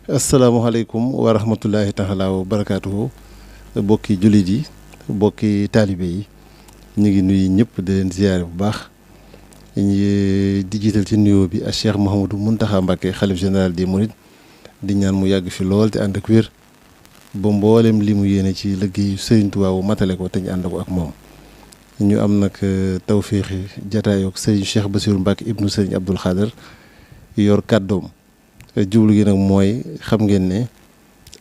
asalaamaaleykum wa rahmatullahi taala wa barakaatuhu bokki jullit yi bokki taalibe yi ñu ngi nuyu ñëpp di leen ziyaare bu baax di jiital ci nuyoo bi ak Cheikh Mouhamadou Mountakha Mbacké xalif général des mourides di ñaan mu yàgg fi lool te ànd ak wér ba mboolem li mu yéene ci liggéeyu Serigne Touba wu matale ko te ñu ànd ko ak moom. ñu am nag tawféexi jataayoo ak Serigne Cheikh Bassirou Mbacké ibnu Serigne Abdoul Khader yor kàddoom. jublu gi nag mooy xam ngeen ne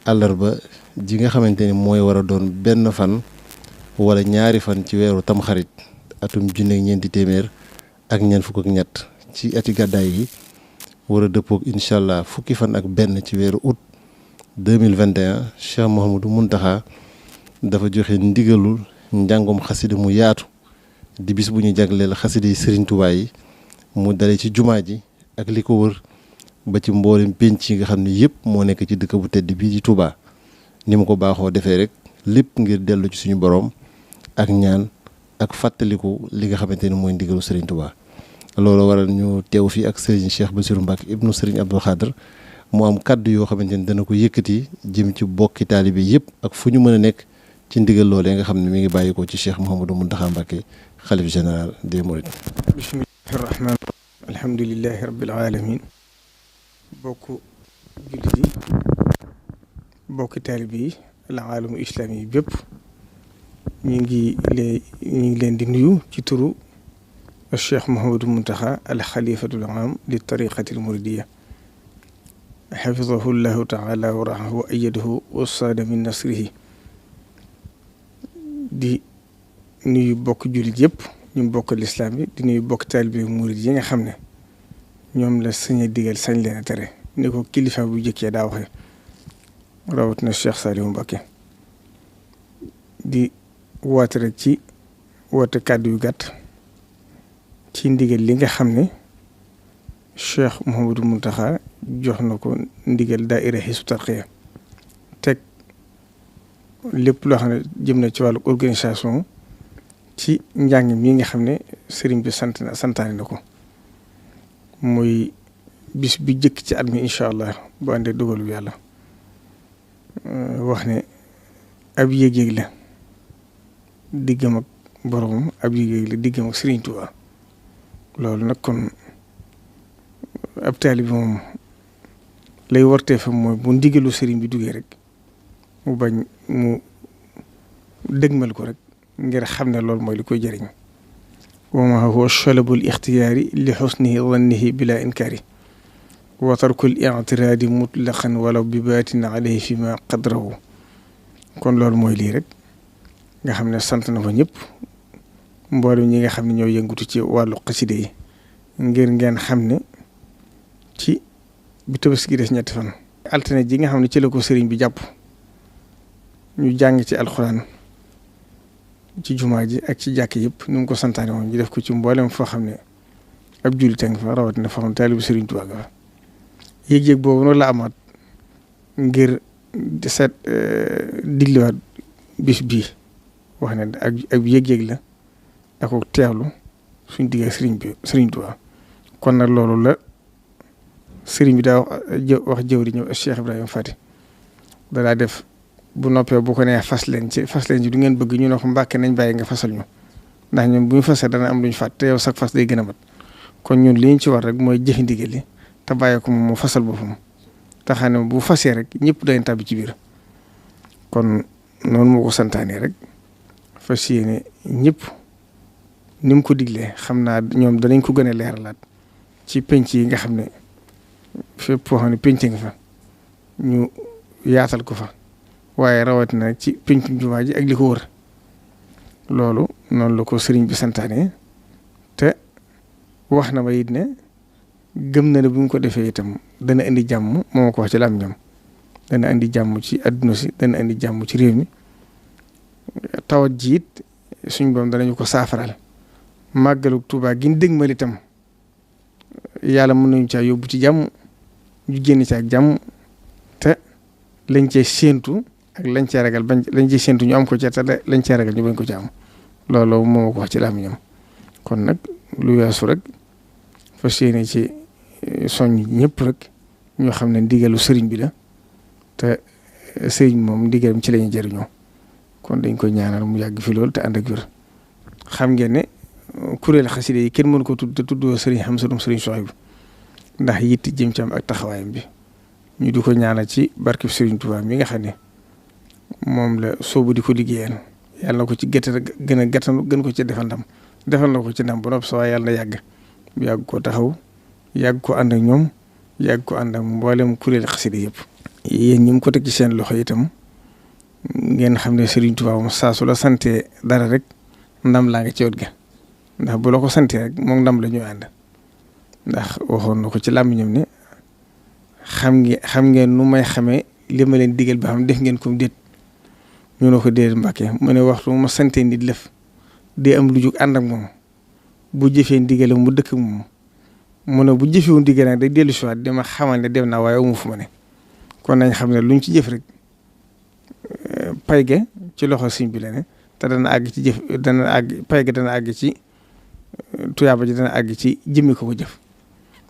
àllarba ji nga xamante ni mooy war a doon benn fan wala ñaari fan ci weeru tamxarit atum junne ak ñeenti téeméer ak ñeent fukk ak ñett ci ati gàddaay gi war a dëppoog incha allah fukki fan ak benn ci weeru août 2021 Cheikh Mouhamadou Mountakha dafa joxe ndigalul njàngum xasida mu yaatu di bis bu ñu jagleel xasida yi Serigne Touba yi mu dale ci jumaa ji ak li ko wër ba ci mboolem penc yi nga xam ne yëpp moo nekk ci dëkk bu tedd bii di Touba ni mu ko baaxoo defee rek lépp ngir dellu ci suñu boroom ak ñaan ak fàttaliku li nga xamante ni mooy ndigalu Serigne Touba. loolu waral ñu teew fii ak Serigne Cheikh Bassirou Mbacké ibnu Serigne Abdoul Khader mu am kaddu yoo xamante ni dana ko yëkkati jëm ci bokki taalibe yëpp ak fu ñu mën a nekk ci ndigal loolee nga xam ne mi ngi bàyyi ko ci Cheikh Mouhamadou Mountakha Mbacké xalif général des mourides. bismillahi rahmaan alhamdulillahi rabbil alamin bokk jullit yi bokki taalibe yi alaalamu islaami yi bépp ñu ngi leen di nuyu ci turu Cheikh Mouhamadou Mountakha al xalifatul aam li tariqatil muridiyya xafidahu llahu taala wa raxahu wa ayyadahu wa saada min nasrihi di nuyu bokk jullit yëpp ñu bokk lislaam bi di nuyu bokk taalibe murid yi nga xam ne ñoom la sañ a digal sañ leen a tere ni ko kilifa bu jëkkee daa waxee rawatina Cheikh Saliou Mbacké di woote rek ci woote kàddu yu gàtt ci ndigal li nga xam ne Cheikh Mouhamadou Mountakha jox na ko ndigal daaira Hizbut Tarqiyyah teg lépp loo xam ne jëm na ci wàllu organisation ci njàng mi nga xam ne sëriñ bi santaane na ko muy bis bi jëkk ci at mi incha allah bu àndee dogalu yàlla wax ne ab yéeg-yéeg la diggam ak borom ab yéeg-yéeg la diggam ak Serigne Touba loolu nag kon ab taalibe moom lay wartee fa mooy bu ndigalu Serigne bi duggee rek mu bañ mu dëgmal ko rek ngir xam ne loolu mooy li koy jëriñ. wa maa huwa salabul ixtiyaari li xusnihi zannihi bila inkaari wa tarkul i'tiraadi mutlaqan walaw bi baatin alayhi fi ma qadrahu kon loolu mooy lii rek nga xam ne sant na ko ñëpp mboolem ñi nga xam ne ñoo yëngutu ci wàllu xaside yi ngir ngeen xam ne ci bi Tabaski des ñetti fan. altine ji nga xam ne ci la ko sëriñ bi jàpp ñu jàng ci alxuraan ci jumaa ji ak ci jàkk yëpp ni mu ko santaane woon ñu def ko ci mboolem foo xam ne ab jullit a nga fa rawatina foo xam ne taalibu Sëriñ Tuubaa nga fa yëg-yëg boobu noonu la amaat ngir di seet digliwaat bis bii wax ne ak yëg-yëg la ak teewlu suñ digg ak Sëriñ Tuubaa kon nag loolu la sëriñ bi daa wax jëwri ñëw Cheikh Ibrahima Fati daa def bu noppee bu ko nee fas leen ci du ngeen bëgg ñu ne ko Mbàkke nañ bàyyi nga fasal ñu ndax ñun bu ñu fasee dana am lu ñu fàtt te yow sax fas day gën a mat kon ñun li ñu ci war rek mooy jëfi ndigal li te bàyyi ko moom mu fasal boppam te xam ne bu fasee rek ñëpp dañ tàbbi ci biir kon noonu moo ko santaanee rek fas yéene ñëpp ni mu ko diglee xam naa ñoom danañ ko gën a leeralaat ci penc yi nga xam ne fépp foo xam ne penc nga fa ñu yaatal ko fa. waaye rawatina ci pencum jumaa ji ak li ko wër loolu noonu la ko sëriñ bi santaane te wax na ma it ne gëm na ne bu ñu ko defee itam dana indi jàmm moo ko wax ci làmmiñam dana indi jàmm ci adduna si dana indi jàmm ci réew mi tawat ji it suñ boom danañu ko saafaral màggalu Tuubaa gi ñu dëgmal itam yàlla mën nañu caa yóbbu ci jàmm ñu génn ci ak jàmm te lañ cee séentu ak lañ cee ragal lañ cee séentu ñu am ko ca te lañ cee ragal ñu bañ ko ci am loolu moo ko wax ci làmmiñam kon nag lu weesu rek fas yéene ci soññ ñëpp rek ñoo xam ne ndigalu sëriñ bi la te sëriñ moom ndigalam ci lañuy jëriñoo kon dañ koy ñaanal mu yàgg fi loolu te ànd ak wér. xam ngeen ne kuréel xasida yi kenn mënu ko tudd te tuddoo sëriñ Hamsatum sëriñ Souhaïbou ndax yitti jëm ci am ak taxawaayam bi ñu di ko ñaanal ci barkeb sëriñ Touba mi nga xam ne moom la soobu di ko liggéeyal yàlla na ko ci gën a gàttanu gën ko ci defal ndam defal na ko ci ndam ba noppi soo yàlla na yàgg koo taxaw yàgg ko ànd ak ñoom yàgg ko ànd ak mboolem kuréel xasida yëpp. yéen ñi mu ko teg ci seen loxo itam ngeen xam ne Serigne Touba moom saa su la santee dara rek ndam laa nga ci wet ga ndax bu la ko santee rek moom ndam la ñuy ànd ndax waxoon na ko ci làmmiñam ne xam ngeen nu may xamee li ma leen digal ba xam def ngeen ko déet ñu ne ko déet Mbàkke mu ne waxtu ma santee nit lëf dee am lu jug ànd ak moom bu jëfee ndigale mu dëkk moom mu ne bu jëfewu ndigale nag day dellu si waat dama xamal ne dem naa waaye amu fu ma ne kon nañ xam ne luñ ci jëf rek pay ga ci loxo Sëriñ bi la ne te dana àgg ci jëf dana àgg pay ga dana àgg ci tuyaaba ji dana àgg ci jëmmi ko jëf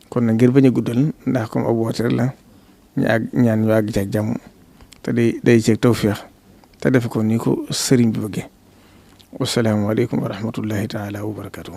kon nag ngir bañ a guddal ndax comme ab woote la ñaan ñu àgg ci ak jàmm te day ceeg tawfeex te def ko ni ko sëriñ bi bëggee wasalaamaaleykum wa rahmatullahi taala wa barakatuh